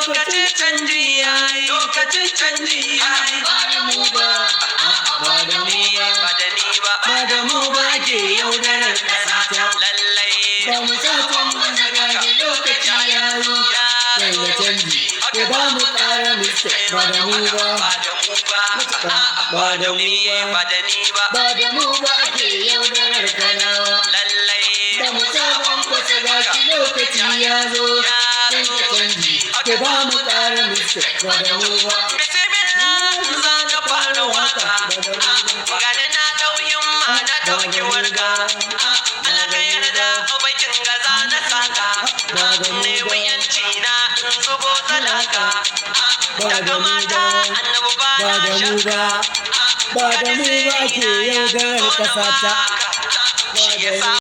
Lokacin canji yayi, lokacin canji yayi. Ba da mu ba, ba da mu ba, ba da ni ba, ba da mu ba ke yaudarar ƙasa ta. Lallai. Ba mu sa canji, gashi lokaci ya zo. Canza canji, ko ba mu ƙara mistake. Ba da mu ba, Ba da mu ba, ba da mu ba, ba da ni ba. Ba da mu ba ake yaudarar Kanawa. Lallai. Ba mu sabon kwasa, gashi lokaci ya zo. Canza canji, ko ba mu ƙara mistake. Ba da mu ba. Bismillah, za na fara waka. Gani na ɗau himma, na ɗauki warka. Allah ka yarda, bakin gaza na saka. Nemi yanci na in zubo talaka. Daga mata annabi ba Ba na da mu shakka. ba, ba da mu ba ake yaudarar ƙasa ta. Shi yasa